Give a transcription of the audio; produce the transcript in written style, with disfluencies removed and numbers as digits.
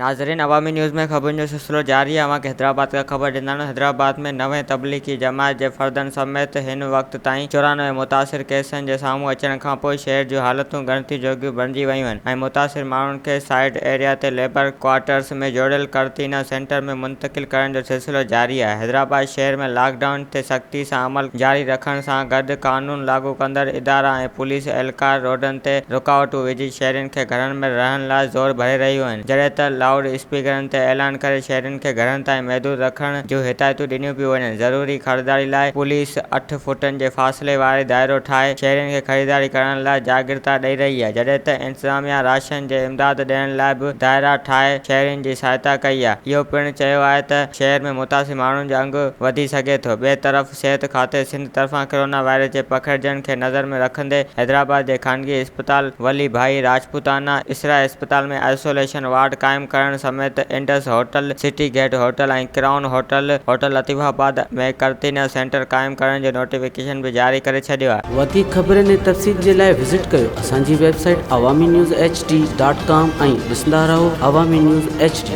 ناظرين عوامي نيوز ۾ خبرن جو سلسلو جاري آهي اوهان کي حيدرآباد کان خبر ڏينداڻو حيدرآباد ۾ نوين تبليغي جماعت جي فردن سميت هن وقت تائين 94 متاثر ڪيسن جي سامهون اچڻ کانپوء شهر جون حالتون ڳڻتي جوڳيون بڻجي ويون آهن ۽ متاثر ماڻهن کي سائيڊ ايريا تي ليبر ڪوارٽرز ۾ جوڙيل قرنطينه سينٽر ۾ منتقل ڪرڻ جو سلسلو جاري آهي حيدرآباد شهر ۾ لاڪ ڊائون تي سختي سان عمل جاري رکڻ سان گڏ قانون لاڳو ڪندڙ ادارا ۽ پوليس اهلڪار روڊن تي رڪاوٽون وجهي شهرين کي گهرن ۾ رهڻ لاء زور ڀري رهيون آهن، جڏهن ته لائوڊ اسپيڪرن تي اعلان ڪري شهرين کي گهرن تائين محدود رکڻ جون هدايتون ڏنيون پيون وڃن، ضروري خريداري لاء پوليس اٺ فوٽن جي فاصلي واري دائرو ٺاهي شهرين کي خريداري ڪرڻ لاء جاڳرتا ڏئي رهي آهي، جڏهن ته انتظاميا راشن جي امداد ڏيڻ لاء به دائرا ٺاهي شهرين جي سهائتا ڪئي آهي، اهو پڻ چيو آهي ته شهر ۾ متاثر ماڻهن جو انگ وڌي سگهي ٿو، ٻئي طرف صحت کاتي سنڌ طرفان ڪرونا وائرس جي پکڙجڻ کي نظر ۾ رکندي حيدرآباد جي خانگي اسپتال ولي ڀائي راجپوتانا اسرا اسپتال ۾ آئسوليشن وارڊ قائم ڪرڻ سميت Indus hotel, city gate hotel ۽ crown hotel, hotel Latifabad ۾ قرنطينه centre قائم ڪرڻ جو نوٽيفڪيشن به جاري ڪري ڇڏيو آهي. وڌيڪ خبرن ۽ تفصيل جي لاء وزٽ ڪيو اسان جي website Awami news H D dot com ۽ ڏسندا رهو عوامي نيوز ايڇ ڊي.